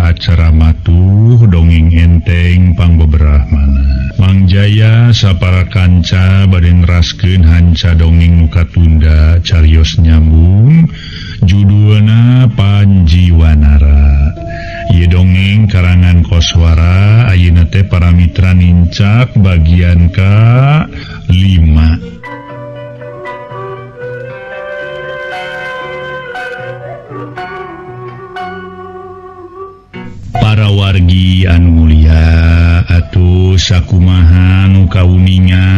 acara matuh dongeng enteng pangbeberahmana. Mang Jaya sapara kanca bade neraskeun hanca dongeng nu katunda carios nyambung judulna Panji Wanara. Ieu dongeng karangan Koswara ayeuna teh para mitra nincak bagian ka 5. Para wargi anu mulia atuh sakumaha nu kauninga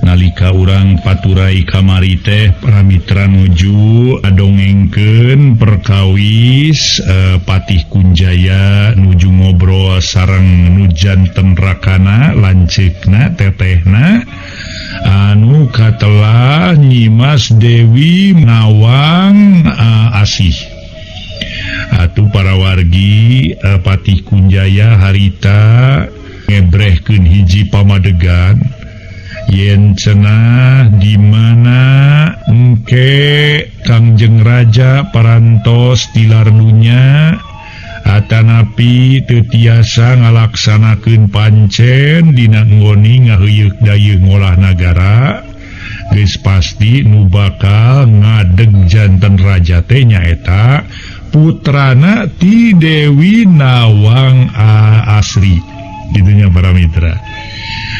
nalika urang paturai kamari teh para mitra nuju adongengkeun perkawis Patih Kunjaya nuju ngobrol sareng nu janten rakana lanceukna tetehna anu katelah Nyimas Dewi Nawang Asih. Atuh para wargi Patih Kunjaya harita ngebrehkeun hiji pamadegan yen cenah di mana engke Kangjeng Raja parantos tilar dunya atanapi teu tiasa ngalaksanakeun pancen dina nggoni ngaheuyeuk dayeuh ngolah nagara geus pasti nu bakal ngadeg janten raja teh nyaeta putrana ti Dewi Nawang Asri gitunya para mitra.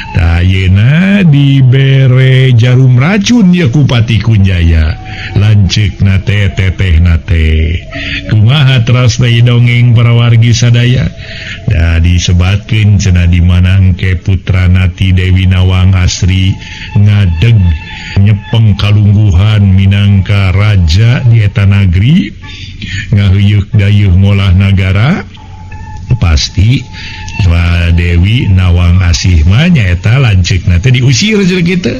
Tah ayeuna dibere jarum racun ya ku Patih Kunjaya lanceukna teh tetehna teh kumaha teras teh dongeng para wargi sadaya da disebatkeun cenah di mana engke putrana ti Dewi Nawang Asri ngadeg nyepeng kalungguhan minangka raja di eta nagri ngaheuyeuk dayeuh ngolah nagara pasti Dewi Nawang Asih mah nyaeta lanceukna teh diusir cenah kitu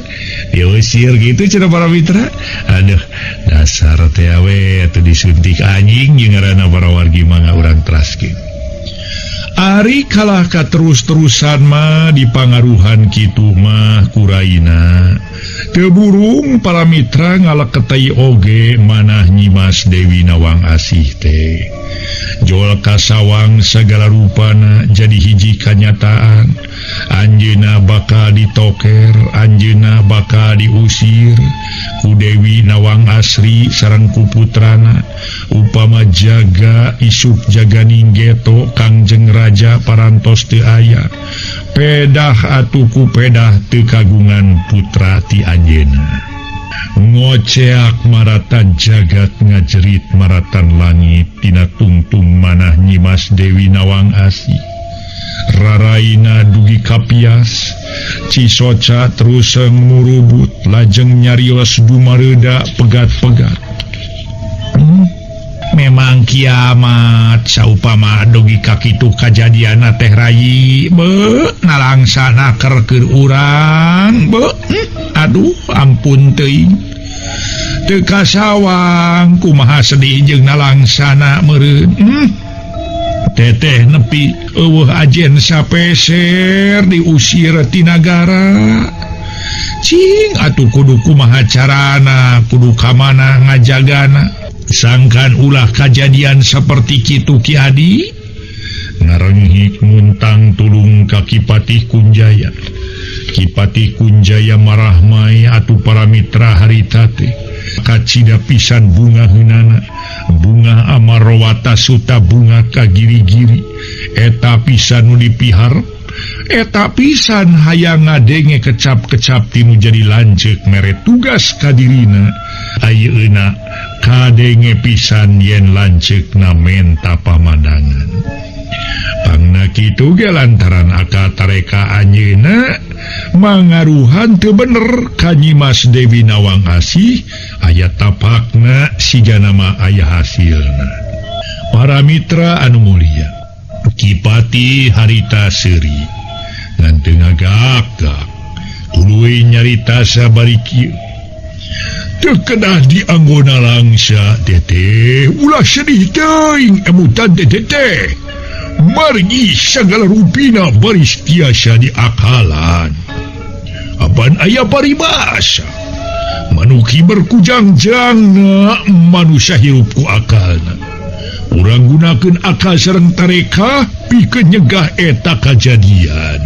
diusir gitu cenah para mitra. Aduh dasar teh we atuh disuntik anjing jeung ngaranna para wargi mangga urang teraskeun. Ari kalah ka terus-terusan mah dipangaruhan kitu mah kuraina teu burung para mitra ngaleketai oge manah Nyimas Dewi Nawang Asih teh. Jol kasawang segala rupana jadi hiji kanyataan anjeunna bakal ditoker anjeunna bakal diusir ku Dewi Nawang Asri sareng ku putrana upama jaga isuk jaga ninggeto Kangjeng Raja parantos teu aya pedah atuh ku pedah teu kagungan putra ti anjeunna. Ngoceak maratan jagat ngajerit maratan langit tina tungtung manah Nyimas Dewi Nawang Asih raraina dugi kapias cisoca teruseng murubut lajeng nyarios dumareuda pegat-pegat. Memang kiamat saupama dugi ka kitu kajadianna teh rayi be nalangsana keur urang be. Aduh ampun teuing teu kasawang kumaha sedih jeung nalangsana meureun. Teteh nepi eueuh ajen sapeser diusir ti nagara cing atuh kudu kumaha carana kudu ka mana ngajagana sangkan ulah kajadian seperti kitu Ki Adi ngarenghik muntang tulung ka Ki Patih Kunjaya. Ki Patih Kunjaya marahmai atuh para mitra harita teh kacida pisan bunga heunana bunga Amarwata Suta bunga kagiri-giri eta pisan nu dipihar eta pisan hayang ngadenge kecap-kecap tinu jadi lanceuk mere tugas ka dirina ayeuna kadenge pisan yen lanceukna menta pamandangan. Pangna kitu ge lantaran akal tareka anjeunna mangaruhan teu bener ka Nyimas Dewi Nawang Asih aya tapakna sigana mah aya hasilna. Para mitra anu mulia Ki Patih harita seuri ngan teu ngagak-gak tuluy nyarita sabari kieu teu kedah dianggona langsa teteh ulah sedih teuing emutan teteh margi sagala rupina baris tiasa diakalan apan aya paribasa manuki berkujang-jangna manusia hirup ku akalna. Urang gunakeun akal sareng tareka pikeun nyegah eta kajadian.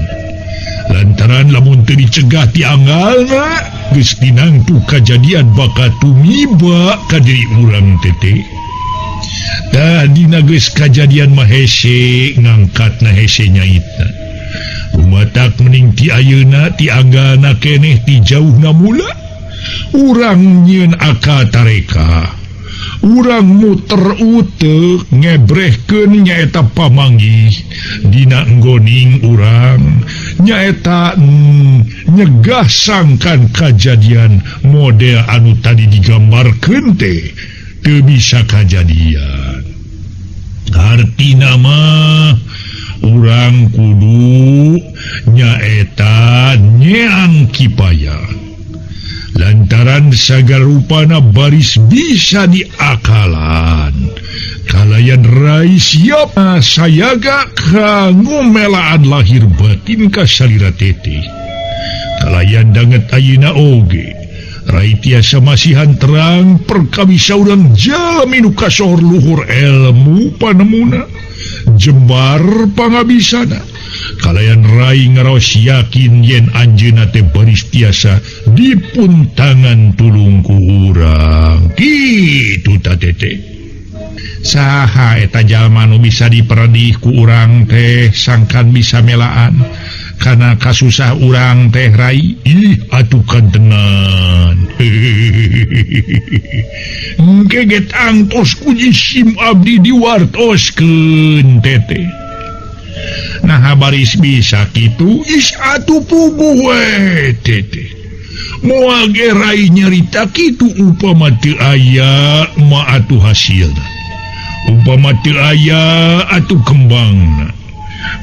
Lantaran lamun teu dicegah ti anggalna geus tinangtu kajadian bakal tumiba ka diri urang teh. Tah dina geus kajadian mah hese ngangkatna hese nyaitna. Rumatak mending ti ayeuna ti anggalna keneh ti jauhna mula urang nyieun akal tareka. Urang muter uteuk ngebrehkeun nyaeta pamanggih dina nggoning urang nyaeta nyegah sangkan kajadian model anu tadi digambarkeun teh teu bisa kajadian. Artina mah urang kudu nyaeta nyeang kipaya. Lantaran sagarupana baris bisa diakalan. Kalayan rai siap sayaga kanggo melaan lahir batin ka salira teteh. Kalayan danget ayeuna oge. Rai tiasa masihan terang perkawis saurang jalmi nu kasohor luhur ilmu panemuna jembar pangabisana. Kalayan rai ngaraos yakin yen anjeunna teh baris tiasa dipuntangan tulung ku urang. Kitu ta teteh. Saha eta jalma nu bisa diperedih ku urang teh sangkan bisa melaan kana kasusah urang teh rai. Ih atuh kantenan. Geget angtos ku jisim abdi diwartoskeun teteh. Nah baris bisa kitu is atuh puguh we teteh. Moal ge rai nyarita kitu upama teu aya mah atuh hasilna. Upama teu aya atuh kembangna.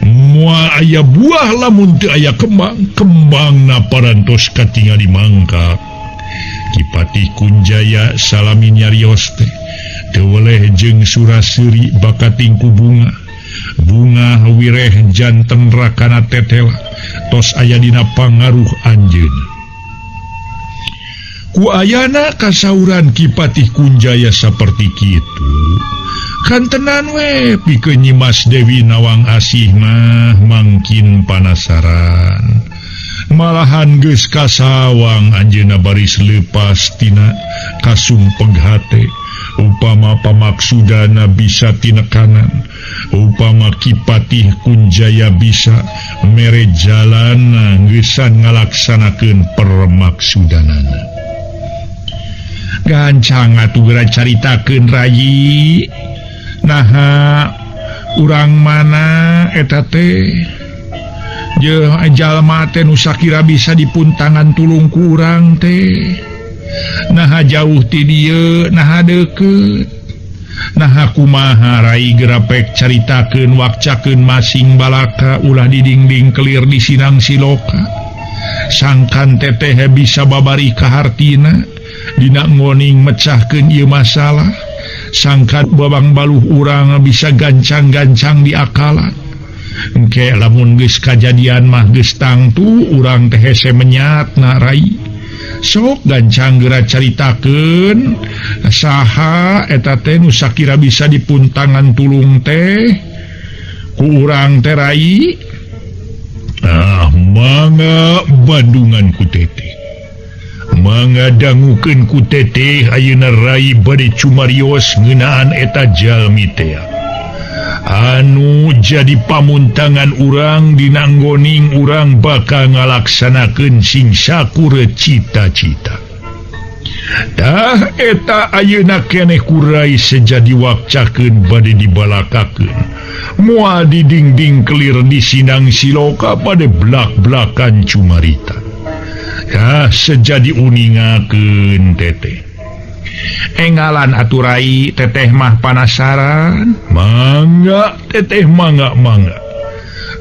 Moal aya buah lamun teu aya kembang, kembangna parantos katingali mangkak. Ki Patih Kunjaya salami nyarios teh teu weleh jeung suraseuri bakating ku bunga. Bunga wireh janten rakana tetela tos aya dina pangaruh anjeunna. Ku ayana kasauran Ki Patih Kunjaya saperti kitu. Kantenan we pikeun Nyimas Dewi Nawang Asih mah mangkin panasaran. Malahan geus kasawang anjeunna baris leupas tina kasumpeg hate. Upama pamaksudana bisa tinekanan, upama Ki Patih Kunjaya bisa mere jalana geusan ngalaksanakeun permaksudanana. Gancang atuh geura caritakeun rayi. Naha urang mana eta teh? Jeung jalma teh nu sakira bisa dipuntangan tulung ku urang teh. Naha jauh ti dieu, naha deukeut. Naha kumaha rai gerapek caritakeun wakcakeun masing balaka ulah didingding kelir di sinang siloka. Sangkan teteh bisa babari kahartina dina ngoning mecahkeun ieu masalah. Sangkan babang baluh urang bisa gancang-gancang diakalan. Engke lamun geus kajadian mah geus tangtu urang teh hese menyatna rai. Sok gancang geura caritakeun saha eta teh nu sakira bisa dipuntangan tulung teh ku urang teh rai. Ah mangga bandungan ku teteh. Mangga dangukeun ku teteh ayeuna rai bade cumarios ngeunaan eta jalmi teh. Anu jadi pamuntangan urang dinanggoning urang bakal ngalaksanakeun sing sakure cita-cita. Tah eta ayeuna keneh ku rai sejadi wakcakeun bade dibalakakeun. Moal didingding kelir di sinang siloka bade blak-blakan cumarita. Tah sejadi uningakeun teteh. Engalan aturai teteh mah panasaran. Mangga teteh mangga mangga.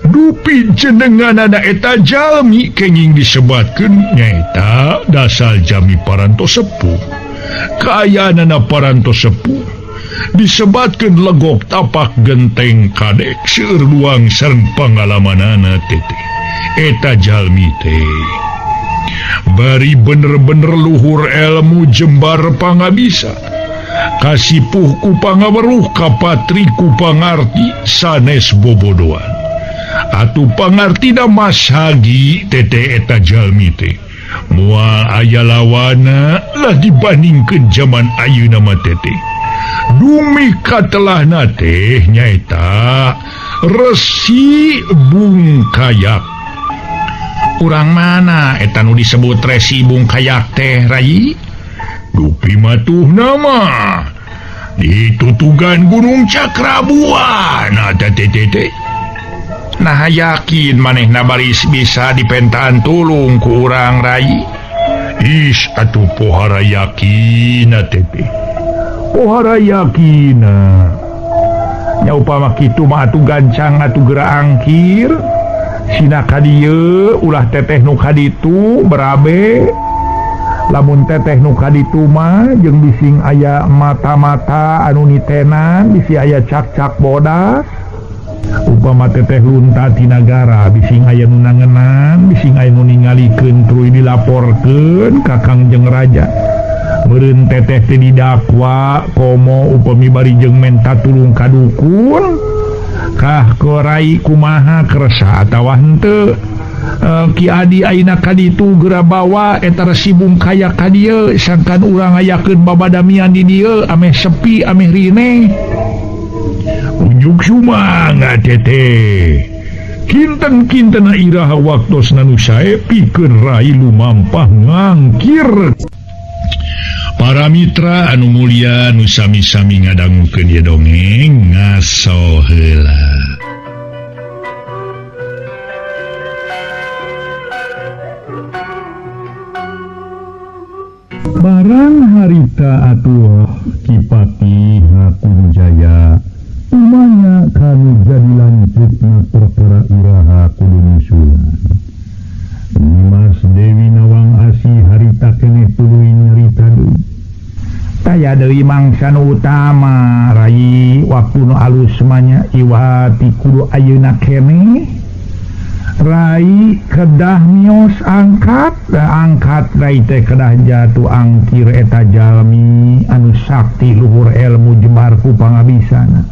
Dupi jenenganana eta jalmi kenging disebatkeun nyaeta dasar jami parantos sepuh. Kaayaanana parantos sepuh. Disebatkeun legok tapak genteng kadek seueur luang sareng pangalamanana teteh. Eta jalmi teh bari bener-bener luhur ilmu jembar pangabisa. Kasipuh ku pangaweruh kapatri ku pangarti sanes bobodoan. Atuh pangartina Mas Hagi tete eta jalmi teh. Moal aya lawana lah dibandingkeun zaman ayeuna mah tete. Dumi katelahna teh nyaeta Resi Bungkayak. Urang mana eta nu disebut Resi Bungkayak teh Rai? Dupi matuh nama ditutugan Gunung Cakrabuana tete. Nah yakin manehna baris bisa dipentaan tulung ku urang Rai. Is atuh pohara yakina tete. Pohara yakina. Nya upama kitu mah atuh gancang atuh geura angkir. Sina ka dieu ulah teteh nu ka ditu berabe. Lamun teteh nu ka ditu mah jeung bising aya mata-mata anu nitenan, bisi aya cak-cak bodas. Upama teteh lunta ti nagara bising aya nu nangenan, bising aya nu ningalikeun tuluy dilaporkeun ka Kangjeng Raja. Meureun teteh teh didakwa komo upami bari jeung menta tulung ka dukun. Kah korai kumaha kersa atawa henteu? Ki Adi ayeuna ka ditu geura bawa eta Resi Bungkayak ka dieu sangkan urang ngayakeun babadamian di dieu ameh sepi ameh rineh. Unjuk sumangga teteh. Kinten-kintena iraha waktosna nu sae pikeun Rai lumampah ngangkir. Para mitra anu mulia nu sami-sami ngadangukeun ieu dongeng ngaso heula. Barang harita atuh Ki Patih Kunjaya umanya kanu jadi lanjutna perkara iraha kudu nyusulan. Nyimas Dewi Nawang Asih harita keneh tuluy nyarita deui. Taya deui mangsa nu utama Rai waktu nu alus mah nya iwati kudu ayeuna keneh. Rai kedah mios angkat, angkat Rai teh kedah jatuh angkir eta jalmi anu sakti luhur ilmu jembar ku pangabisana.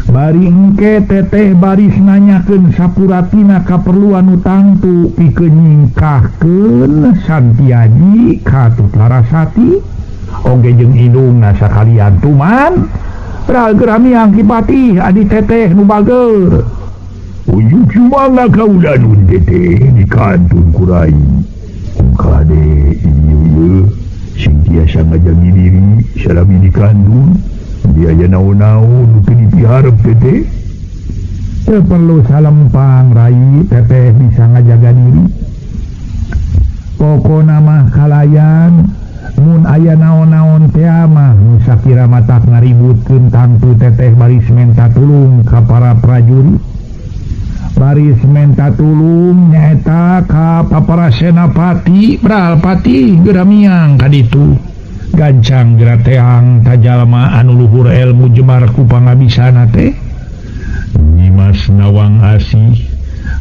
Bari engke teteh baris nanyakeun sapuratina kaperluan nu tangtu pikeun nyingkahkeun Santiaji ka Larasati oge jeung indungna sakalian tuman. Geura miang Ki Patih adi teteh nu bager. Ujuk sumangga kaula nun teteh di kantun kurai. Kade ieu sing tiasa ngajagi diri salami di kandung. Dia aya naon-naon nu teu dipiharep teteh. Teu perlu salempang Rai teteh bisa ngajaga diri. Pokona mah kalayan mun aya naon-naon teh mah nu sakira matak ngaributkeun tangtu teteh baris menta tulung ka para prajurit. Baris menta tulung nyaeta ka para senapati Bralpati geura miang ka ditu. Gancang geura teang tajalma anu luhur ilmu jemar ku pangabisana teh. Nyimas Nawang Asih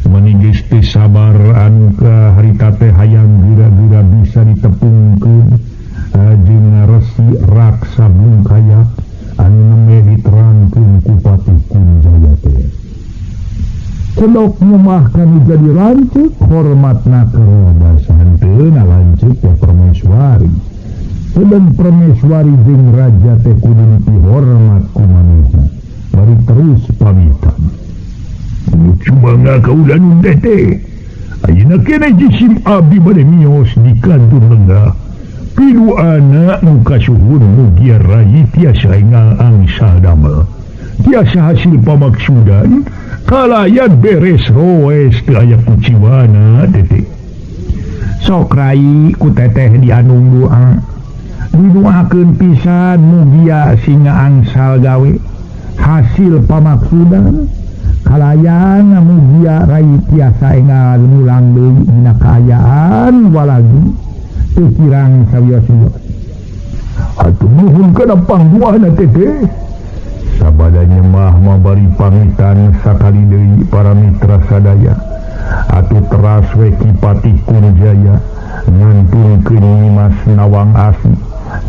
meni geus teu sabar anu ka harita teh hayang geura-geura bisa ditepungkeun jeung Resi Raksa Bungkayak anu nembe diterangkeun ku Patih Kunjaya teh. Cedok nyemah kanu jadi lanceuk hormatna keroda santeuna lanceuk teh permaiswari. Sedang permaiswari jeung raja teh kudu dihormat ku manehna. Bari terus pamitan. Cuma kaula nun teteh. Ayeuna keneh jisim abdi bade mios di kantun lenggah. Pilu anak nu kasuhun mugia rai tiasa engal angsal damel. Tiasa hasil pamaksudan kalayan beres roes teu aya kuciwana teteh. Sok rai ku teteh dianung doa. Didoakeun pisan mugia singa angsal gawe hasil pamaksudan kalayan mugia rai tiasa engal mulang deui dina kaayaan walagi teu kirang sawios-wios. Atuh nuhun kana pangduana teteh. Sabada nyemah mabari pamitan sakali deui para mitra sadaya. Atuh teras we Ki Patih Kunjaya ngantunkeun Nyimas Nawang Asih.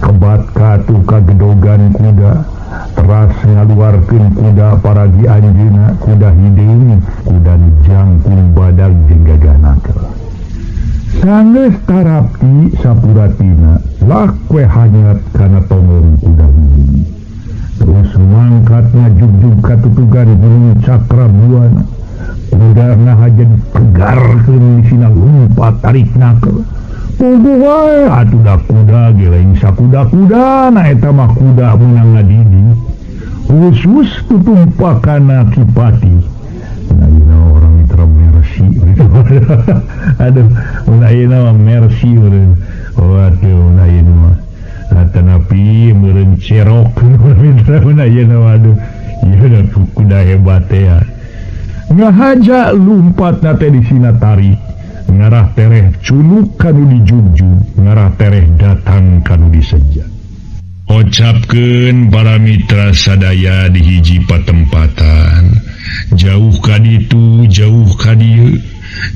Kebat katuh kagedogan kuda teras ngaluarkeun kuda paragi anjeunna kuda hideung kuda jangkung badag jeung gagah naker. Sanggeus tarapti sapuratina lak we hanyat kana tonggong kuda hideung. Terus mangkat ngajugjug ka tutugan Gunung Cakra Buana. Kuda ngahaja dipegarkeun disina lumpat tarik naker. Puguh wae atuh da kuda ge lain sakuda-kuda na eta mah kuda meunang ngadidi. Khusus tutumpakana Ki Patih. Nah, orang mitra Mercy. Aduh, mun ayeuna mah Mercy meureun. Waduh, mun ayeuna mah. Tanapi meureun cerok mitra mun ayeuna mah aduh. Ieu da kuda hebat teh ya. Ngahaja lumpat teh disina tarik. Ngarah tereh culuk kanu dijunjung, ngarah tereh datang kanu diseja. Ocapkeun para mitra sadaya di hiji patempatan. Jauh ka ditu, jauh ka dieu.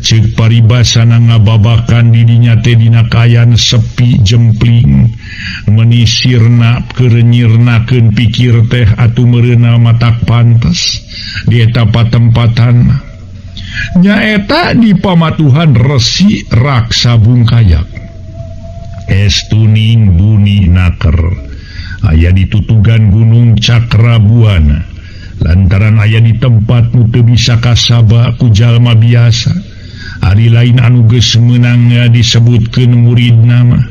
Ceuk paribasana ngababakan didinya teh dina kayan sepi jempling. Meuni sirna keur nyirnakeun pikir teh atuh meureunna matak pantes di eta patempatan. Nyaeta di pamatuhan Resi Raksa Bungkayak. Estuning buni naker aya di tutugan Gunung Cakra Buana. Lantaran aya di tempat nu teu bisa kasaba ku jalma biasa. Ari lain anu geus meunang disebutkeun muridna mah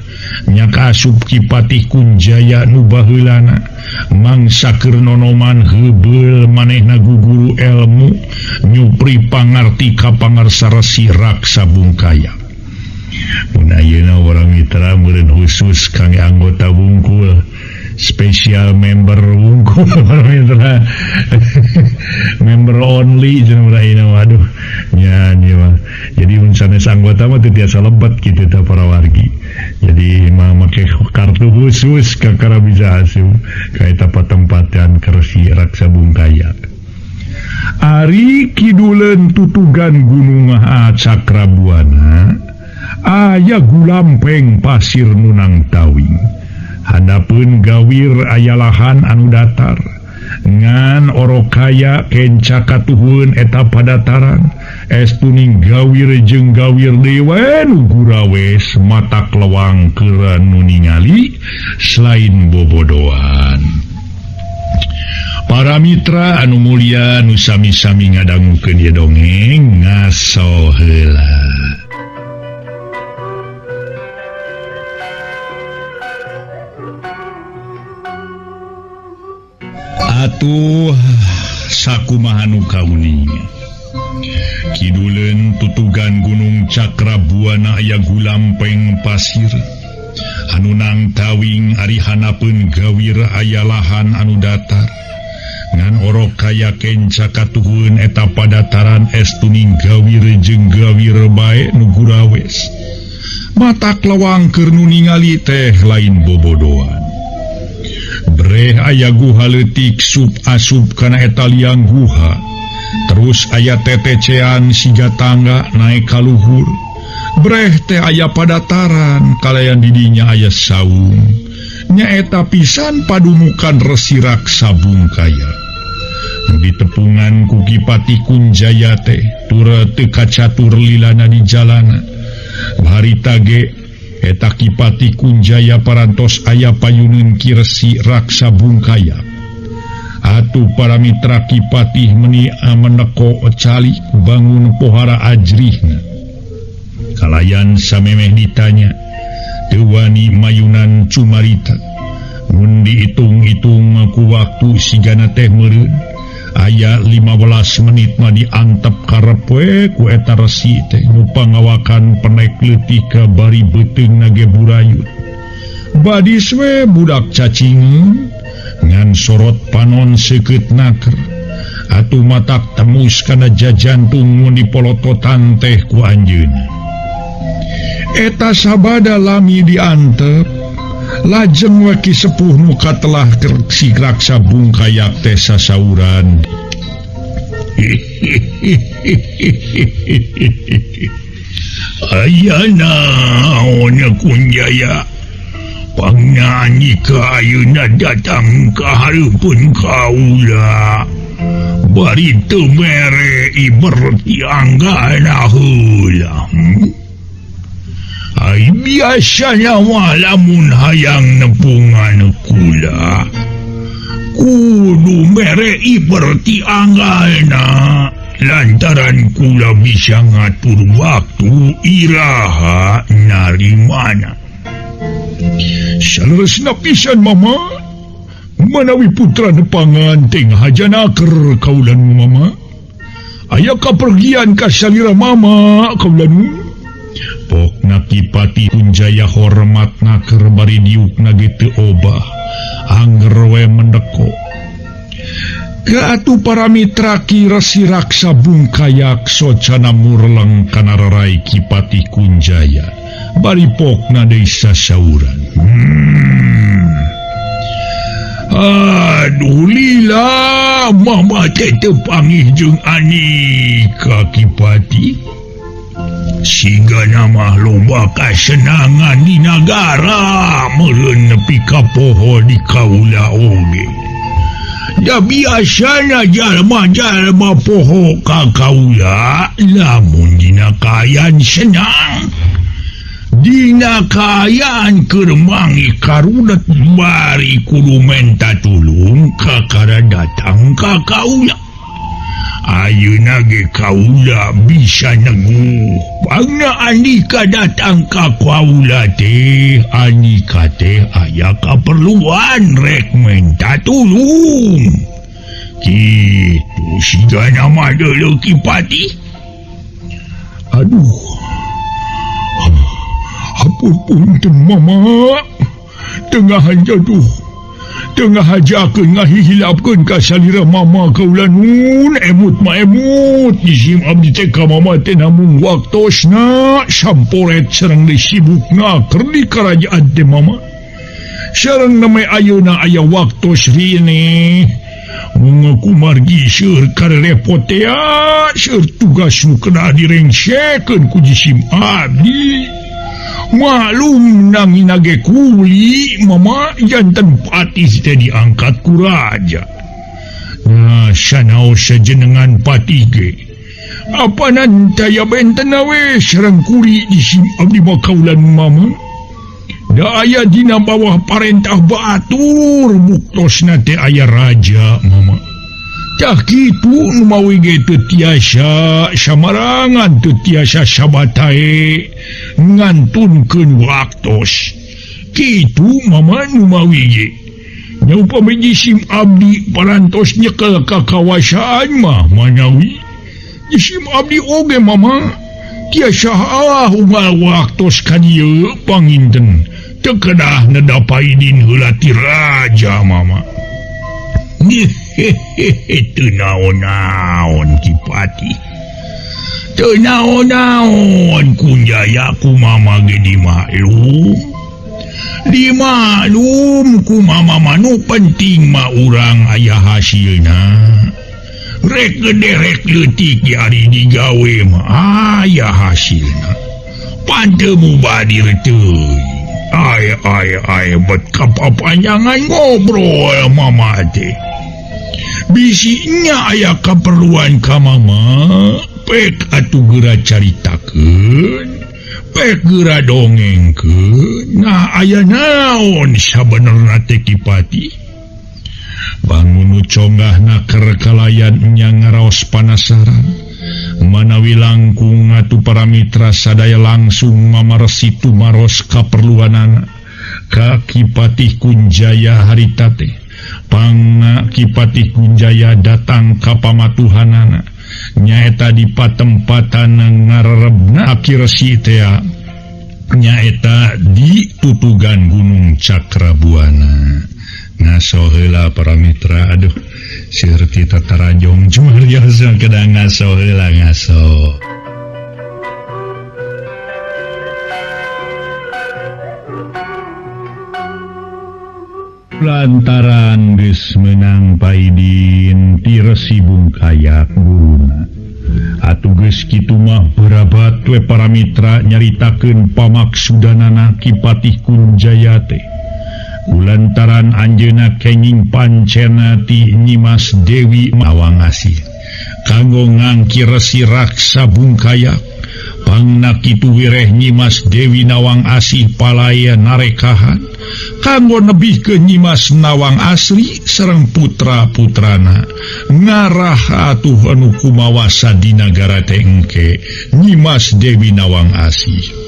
nya kaasup Ki Patih Kunjaya nu baheulana mangsa keur nonoman heubeul manehna guguru elmu nyupri pangarti ka pangarsa Resi Raksa Bungkaya. Mun ayeuna urang mitra meureun khusus kangge anggota wungkul, spesial member wungkul mitra. Member only cenah urang ayeuna waduh nya mah. Jadi mun sanes anggota mah teu tiasa lebet kitu teh para wargi. Jadi mah make kartu khusus kakara bisa asup ka eta patempatan Resi Raksa Bungkaya. Ari kiduleun tutugan Gunung Cakra Buana aya gulampeng pasir nunang tawing. Handapeun gawir aya lahan anu datar. Ngan orokaya kenca katuhun eta padataran. Estuning gawir jeung gawir dewe nu gurawes matak lewang keur nu ningali selain bobodoan. Para mitra anu mulia nu sami-sami ngadangukeun ieu dongeng ngaso heula. Atuh sakumaha nu kauning. Kiduleun tutugan Gunung Cakra Buana aya gulampeng pasir anu nang tawing ari hanapeun gawir aya lahan anu datar. Ngan orok kaya kenca katuhun eta padataran estuning gawir jeung gawir bae nu gurawes. Matak lawang keur nu ningali teh lain bobodoan. Breh aya guha leutik sup asup kana eta liang guha. Terus aya tetecean siga tangga naek ka luhur. Breh teh aya padataran kalayan didinya aya saung. Nyaeta pisan padumukan Resi Raksa Bungkaya. Nu ditepungan ku Ki Patih Kunjaya teh tur teu kacatur lilana di jalana. Harita ge eta Ki Patih Kunjaya parantos aya payuneun Ki Resi Raksa Bungkaya. Atuh para mitra Ki Patih meni meneko calik bangun pohara ajrihna. Kalayan samemeh ditanya teu wani mayunan cumarita. Mun diitung-itung ku waktu sigana teh meureun aya 15 menit mah diantep karep we ku eta resi teh nu pangawakan penek leutik ka bari beuteungna ge burayut. Badis we budak cacingeun ngan sorot panon seukeut naker. Atuh matak temus kana jajantung mun dipolototan teh ku anjeunna. Eta sabada lami diantep lajeng we Ki Sepuh nu katelah Resi Raksa Bungkayak teh sasauran. Aya naon Kunjaya? Pangna Andika ayeuna datang ka hareupeun kaula. Bari teu mere iberti anggana heula. Ai biasana mah lamun hayang nepungan kula kudu mere iberti anggana lantaran kula bisa ngatur waktu iraha narimana. Saleresna pisan mama, manawi putra nepangan teh ngahajanaker kaula nu mama. Aya kapergian ka salira mama kaula nu. Pokna Ki Patih Kunjaya hormat naker bari diukna ge teu obah angger we mendeko. Kaatu para mitra Ki Resi Raksa Bungkayak socana murleng kana rarai Ki Patih Kunjaya bari pokna deui sasauran. Aduh lila mama teh teu pangih jeung Anika Ki Patih. Sigana mah loba kasenangan di nagara meureun nepi ka poho di kaula oge. Da biasana jalma-jalma poho ka kaula lamun dina kaayaan senang. Dina kaayaan keur mangi karudet bari kudu menta tulung kakara datang ka kaula. Ayeuna ge kaula bisa neguh. Pangna Andika datang ka kaula teh, Andika teh aya kaperluan rek menta tulung. Kitu sigana mah deuleu Ki Patih. Aduh. Ampun punten mama. Tengah hajaduh. Tengah hajakeun ngahihilapkeun ka salira mama kaula nun emut ma emut jisim abdi teh ka mama teh namung waktosna samporet sareng deui sibukna keur di karajaan teh mama. Sareng name ayeuna aya waktos rine mun kumargi seueur karerepot teh seueur tugas nu kena direngsekeun ku jisim abdi. Maklum nangina ge kuli mama janten patih teh diangkat ku raja. Nah sanaos sajenengan patih ge. Apanan taya benten we sareng kuli jisim abdi mah kaula mama. Da aya dina bawah parentah batur buktosna teh aya raja mama. Tah kitu nu mawi ge teu tiasa samarangan teu tiasa sabatae ngantunkeun waktos. Kitu mama nu mawi ge. Nya upami jisim abdi parantos nyekel ka kawasaan mah manawi jisim abdi oge mama tiasa ah unggal waktos ka dieu panginten teu kedah nedapaidin heula ti raja mama. Hehehe teu naon-naon Ki Patih. Teu naon-naon Kunjaya ku mama ge dimaklum. Dimaklum ku mama mah nu penting mah urang aya hasilna. Rek gede rek leutik ge ari digawe mah aya hasilna. Pan teu mubadir teuing. Ay ay ay bet kapapanjangan ngobrol mama teh. Bisinya aya kaperluan ka mama, pek atuh geura caritakeun, pek geura dongengkeun. Nah aya naon sabenerna teh Ki Patih? Bangun nu conggahna keur kalayan nya ngaraos panasaran. Manawi langkung atuh para mitra sadaya langsung mamaresi tumaros kaperluanana ka Ki Patih Kunjaya harita teh. Pangna Ki Patih Kunjaya datang ka pamatuhanana nyaeta di patempatan ngarerebna Ki Resi teh nyaeta di tutugan Gunung Cakrabuana. Ngaso heula para mitra, aduh seueur ti tatarajong jumariosa kedah ngaso heula ngaso. Lantaran geus meunang paidin ti Resi Bungkayak guruna. Atuh geus kitu mah berabat we para mitra nyaritakeun pamaksudanana Ki Patih Kunjaya teh. Kulantaran anjeunna kenging pancena ti Nyimas Dewi Nawang Asih kanggo ngangki Resi Raksa Bungkaya. Pangna kitu wireh Nyimas Dewi Nawang Asih palaya narekahan kanggo nebih ke Nyimas Nawang Asri sareng putra-putrana ngarah atuh anu kumawasa di nagara teh engke Nyimas Dewi Nawang Asih.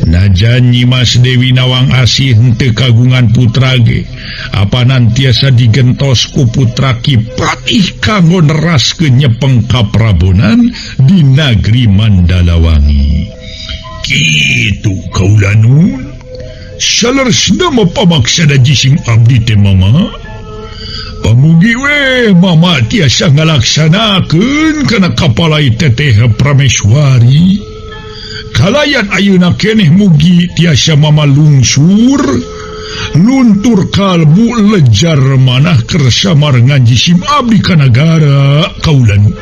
Najan Nyimas Dewi Nawang Asih henteu kagungan putra ge apanan tiasa digentos ku putra Ki Patih kanggo neraskeun nyepeng kaprabonan di Nagri Mandalawangi. Kitu kaula nun. Saleresna mah pamaksana jisim abdi teh mama. Pamugi we mama tiasa ngalaksanakeun kana kapalai teteh Prameswari. Kalayan ayeuna keneh mugi tiasa mama lungsur luntur kalbu lejar manah kersa marengan jisim abdi ka nagara kaula nu.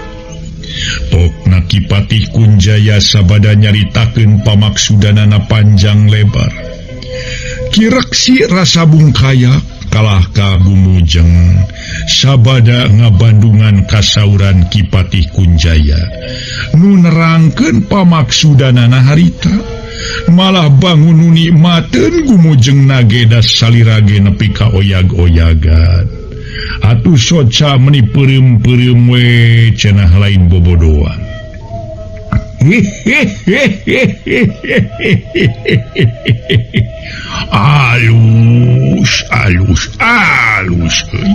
Pokna Ki Patih Kunjaya sabada nyaritakeun pamaksudanana panjang lebar. Kireksi rasa bungkaya kalah ka gumujeng sabada ngabandungan kasauran Ki Patih Kunjaya nu nerangkeun pamaksudanana harita malah bangun nu nikmateun gumujeng nageda salira ge nepi ka oyag-oyagan atuh soca meni peureum-peureum we cenah lain bobodoan. Alus alus alus euy.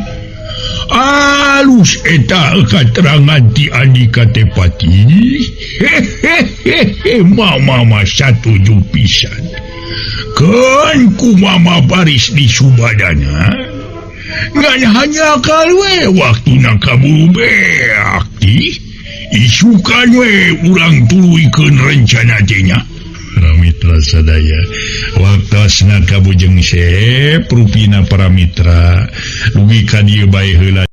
Alus eta katerangan ti Andika teh Patih. Hehehe mama mah satuju pisan. Keun ku mama baris di Subadana. Ngan hanya we waktuna kaburu beak tih. Isukan we urang tuluykeun rencana teh nya. Para mitra sadaya waktosna kabujeng sep rupina para mitra dugi ka dieu bae heula.